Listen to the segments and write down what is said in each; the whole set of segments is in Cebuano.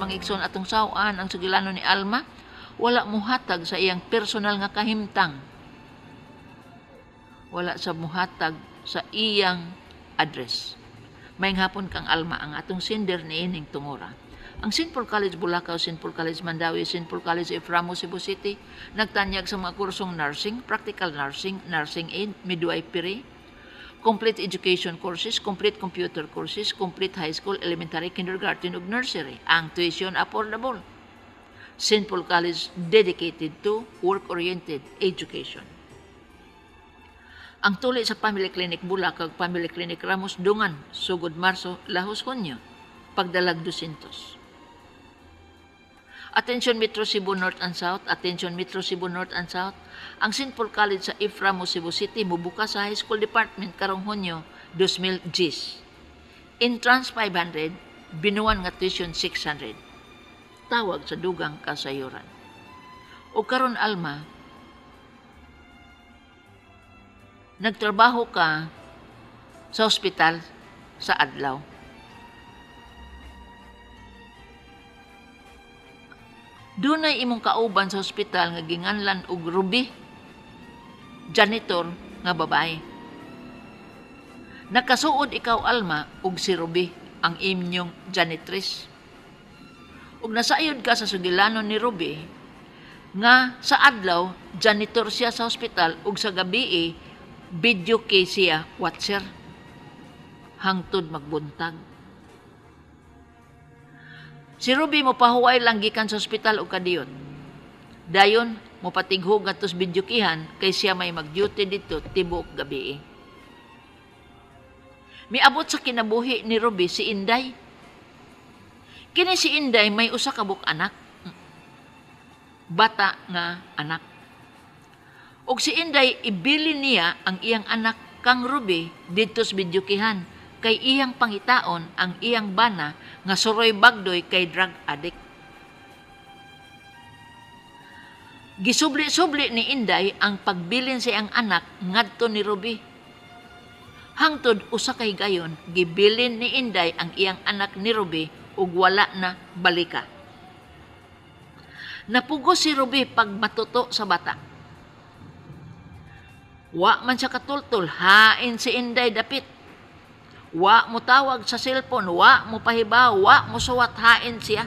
Mga igsoon, atong saw-an ang sugilano ni Alma, wala muhatag sa iyang personal nga kahimtang. Wala sa muhatag sa iyang address. Maayong hapon kang Alma, ang atong sender niining tungura. Ang St. Paul College Bulacau, St. Paul College Mandaue, St. Paul College F. Ramos, Cebu City, nagtanyag sa mga kursong nursing, practical nursing, nursing aid, midwifery, complete education courses, complete computer courses, complete high school, elementary, kindergarten ug nursery. Ang tuition affordable. St. Paul College, dedicated to work-oriented education. Ang tuli sa Family Clinic Bulac ug Family Clinic Ramos dungan sugod Marso lahos Hunyo, pagdalag 200. Attention Metro Cebu North and South, attention Metro Cebu North and South. Ang St. Paul College sa F. Ramos, Cebu City mubuka sa High School Department karong Hunyo 2010. Entrance 500, binuan nga tuition 600. Tawag sa dugang kasayuran. O karon, Alma, nagtrabaho ka sa ospital sa adlaw. Dunay imong kauban sa ospital nga ginganlan og Ruby, janitor nga babae. Nakasuod ikaw, Alma, ug si Ruby ang inyong janitress. Ug nasayod ka sa sugilanon ni Ruby nga sa adlaw janitor siya sa ospital ug sa gabi video kay siya watcher hangtod magbuntag. Si Ruby mo pahuway lang gikan sa ospital og kadiyot. Dayon mo patighog ngadto sa videokihan kay siya may mag-duty didto tibuok gabi. Miabot sa kinabuhi ni Ruby si Inday. Kini si Inday may usa ka buok anak. Bata nga anak. Og si Inday ibilin niya ang iyang anak kang Ruby didto sa videokihan kay iyang pangitaon ang iyang bana nga suroy bagdoy kay drug addict. Gisubli-subli ni Inday ang pagbilin sa iyang anak ngadto ni Ruby. Hangtod usa ka higayon gibilin ni Inday ang iyang anak ni Ruby ug wala na balika. Napugos si Ruby pag matuto sa bata. Wa man siya katultol, hain si Inday dapit. Wa mo tawag sa cellphone, wa mo pahibaw, wa mo suwat, hain siya.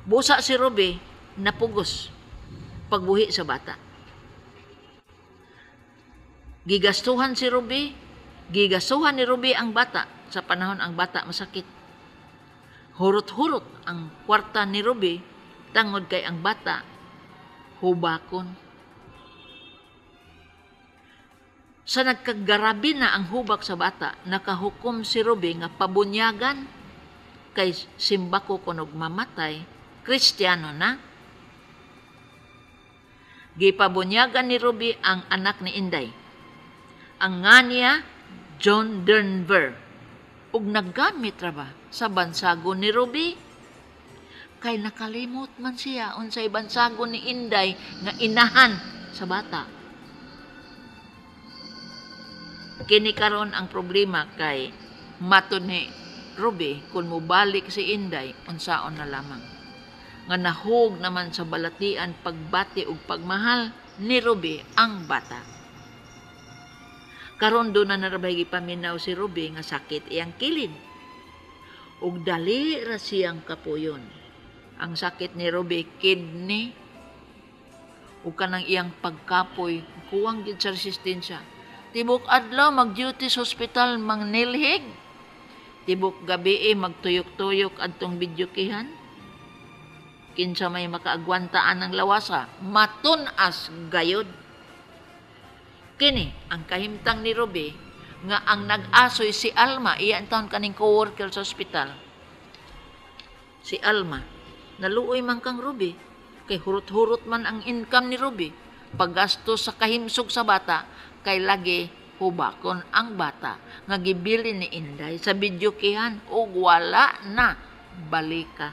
Busa si Ruby napugos pagbuhi sa bata. Gigastuhan si Ruby, gigastuhan ni Ruby ang bata sa panahon ang bata masakit. Hurot-hurot ang kwarta ni Ruby tangod kay ang bata hubakon. Sa nagkagarabi na ang hubak sa bata, nakahukom si Ruby nga pabunyagan kay simbako kunog mamatay, Kristiyano na. Gipabunyagan ni Ruby ang anak ni Inday. Ang nga niya, John Denver. Ug naggamit ra ba sa bansago ni Ruby? Kay nakalimot man siya unsay bansago ni Inday nga inahan sa bata. Kini karon ang problema kay matud ni Ruby kung mobalik si Inday unsaon na lamang. Nga nahug naman sa balatian pagbati ug pagmahal ni Ruby ang bata. Karon do na narabay gipaminaw si Ruby nga sakit iyang kilid. Ug dali ra siyang kapuyon. Ang sakit ni Ruby kidney ug kanang iyang pagkapoy kuwang gid sa resistensya. Tibok adlaw mag-duty sa ospital mangnilhig. Tibok gabi magtuyok-tuyok adtong videokihan. Kinsa may makaagwantaan ang lawasa, matun-as gayod. Kini ang kahimtang ni Ruby nga ang nag-asoy si Alma, iya ang taon kaning co-worker sa ospital. Si Alma, naluoy man kang Ruby, kay hurot-hurot man ang income ni Ruby. Paggastos sa kahimsog sa bata, kay lagi hubakon ang bata nga gibili ni Inday sa videokihan ug wala na balika.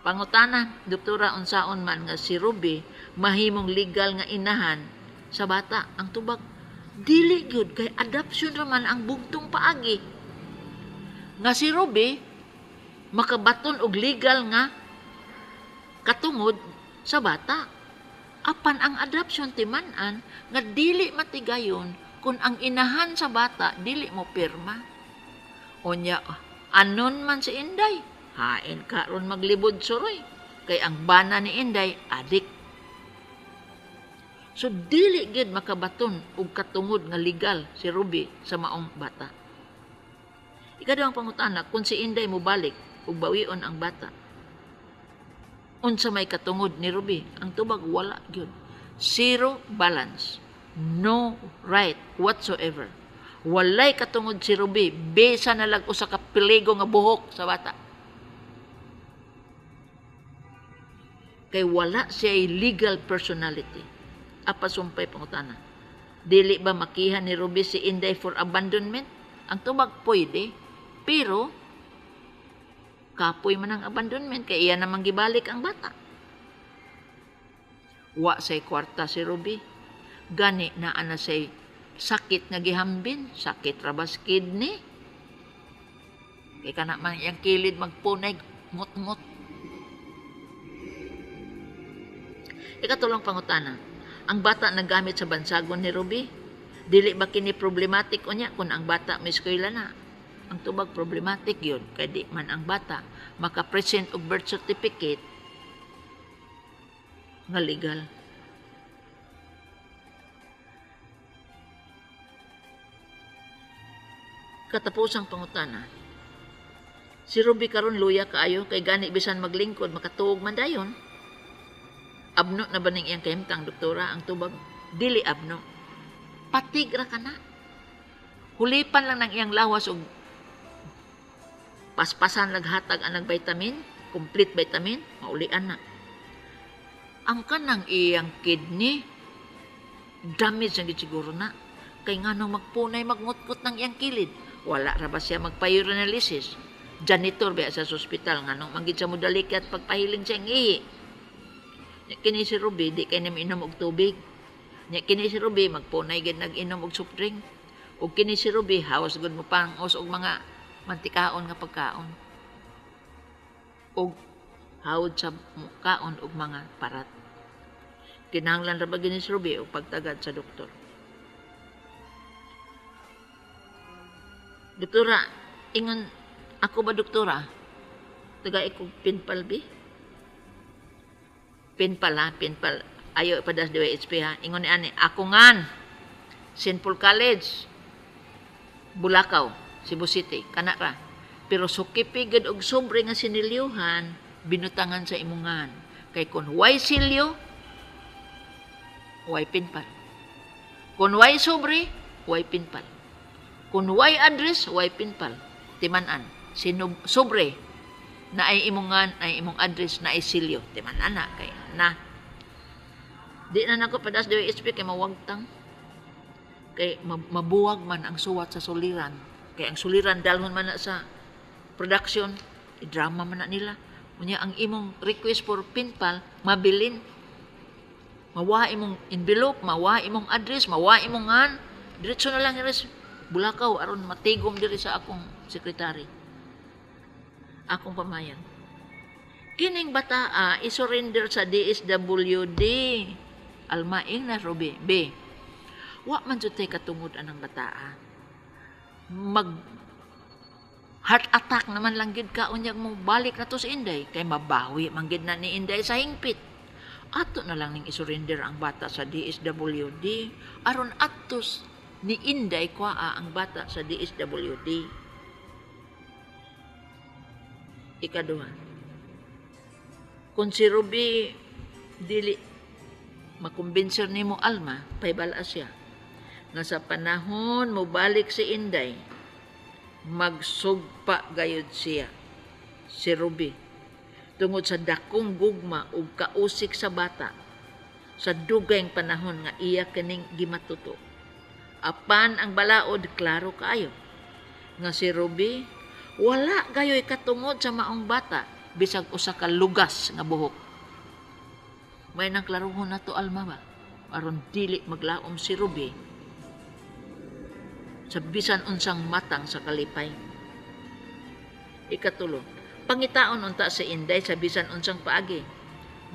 Pangutana, Doktora, unsaon man nga si Ruby mahimong legal nga inahan sa bata? Ang tubag, dili gyud kay adoption raman ang bugtong paagi. Nga si Ruby makabaton og legal nga katungod sa bata. Apan ang adoption timan-an nga dili matigayon kung ang inahan sa bata dili mo pirma. Unya, anon man si Inday, hain karon maglibod suroy kay ang bana ni Inday adik. So dili gid makabaton og katungod nga legal si Ruby sa maong bata. Ikaduhang pangutana, kung si Inday mobalik ug bawion ang bata, unsa may katungod ni Ruby? Ang tubag, wala gyud. Zero balance. No right whatsoever. Walay katungod si Ruby bisan na lang usa ka piligo nga buhok sa bata. Kay wala siya legal personality. Apa sumpay pangutana? Dili ba makiha ni Ruby si Inday for abandonment? Ang tubag, pwede, pero kapoy man ang abandonment kay iya namang gibalik ang bata. Wa say kwarta si Ruby. Gani naa na say sakit nga gihambin, sakit rabas kidney. Kay kana man iyang kilid magpunay ngut-ngut. Ikatulong pangutana, ang bata nagamit sa bansagon ni Ruby. Dili ba kini problematic unya kung ang bata may eskwela na? Ang tubag, problematic yun kay di man ang bata maka-present og birth certificate nga legal. Katapusang pangutana, si Ruby karon luya kaayo kay gani bisan maglingkod makatuog man dayon. Abno na ba ning iyang kahimtang, doktora? Ang tubag, dili abno. Patig ra kana. Hulipan lang ng iyang lawas og paspasan laghatag ang vitamin, complete vitamin, maulian na. Ang kanang iyang kidney, damage na siguro na. Kay nganong magpunay magngutngut ng iyang kilid. Wala ra ba siya magpa-urinalysis? Janitor ba sa ospital nganong manggid sa mudalik at pagpahiling siya ang ihi. Kini si Ruby, di kay inom og tubig. Nya kini si Ruby, magpunay gid nag-inom og soft drink. Ug kini si Ruby, hawas gud mo pangos og mga mantikaon nga pagkaon. Ug hawod sa kaon og mga parat. Kinahanglan ra ba gini si Ruby og pagtagad sa doktor? Doktora, ingon ako ba doktora? Taga ikog pinpal bi? Pinpal ha, pinpal. Ayo ipadas DYHP ha. Ingon ni ani, ako ngan. St. Paul College, Bulacau, Cebu City, kana ra. Pero sukipi gid og sobre nga sinilyuhan, binutangan sa imungan. Kay kun way silyo, way pinpal. Kun way sobre, way pinpal. Kun way address, way pinpal. Timan-an, sobre na ay imungan, ay imong address, na ay silyo. Timan-an na, kay na. Di na nako padas DYHP kay mawagtang. Kay mabuwag man ang suwat sa suliran. Kay ang suliran dalhon man na sa production, drama man na nila. Unya ang imong request for pinpal, mabilin. Mawa imong envelope, mawa imong address, mawa imong ngan. Diretso na lang iris Bulacau aron matigom diri sa akong sekretary. Akong pamayan. Kining bataa isurrender sa DSWD. Almaing na Ruby. B. Wa man jud tay katungod anang bataa. Mag heart attack naman lang gid ka unyag mo balik na to sa Inday kay mabawi man gid na ni Inday sa hingpit. Ato na lang ning isurrender ang bata sa DSWD aron atos ni Inday kuaa ang bata sa DSWD. Ikaduha, kung si Ruby dili makumbinser nimo Alma, pahibal-a siya nga sa panahon mobalik si Inday, magsugpa gayud siya si Ruby tungod sa dakong gugma ug kausik sa bata sa dugayng panahon nga iya kining gimatuto. Apan ang balaod klaro kaayo nga si Ruby wala gayoy katungod sa maong bata bisag usa ka lugas nga buhok. May nang klaruhon nato Alma ba aron dili maglaom si Ruby sa bisan unsang matang sa kalipay. Ikatulo, Pangitaon unta si Inday sa bisan unsang paagi.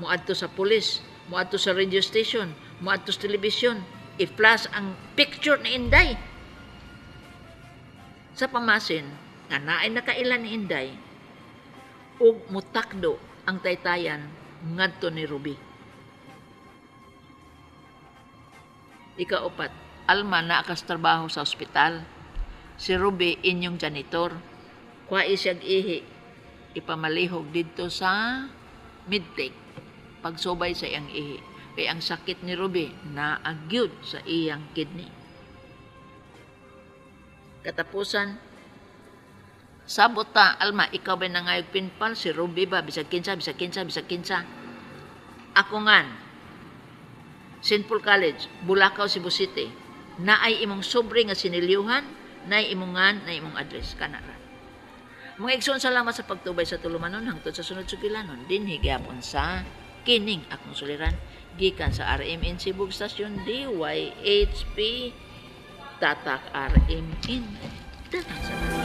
Muadto sa pulis, muadto sa radio station, muadto sa telebisyon, i-flash ang picture ni Inday. Sa pamasin, nga naay nakaila ni Inday, ug mutakdo ang taytayan ngadto ni Ruby. Ikaupat, Alma naa kas trabaho sa ospital. Si Ruby inyong janitor. Kuhae siyag ihi, ipamalihog didto sa midtake pagsubay sa iyang ihi. Kay ang sakit ni Ruby naa gyud sa iyang kidney. Katapusan, sabot ta, Alma, ikaw ba nangayog penpal? Si Ruby ba? Bisag kinsa, bisag kinsa, bisag kinsa. Ako ngan, St. Paul College, Bulacau, Cebu City. Naay imong sobre nga sinilyuhan, naay imong ngan, naay imong address. Kana ra. Mga igsoon, salamat sa pagtubay sa tulumanon hangtod sa sunod sugilanon dinhi gyapon sa kining akong suliran gikan sa RMN Cebu Station DYHP Tatak RMN. Daghang salamat.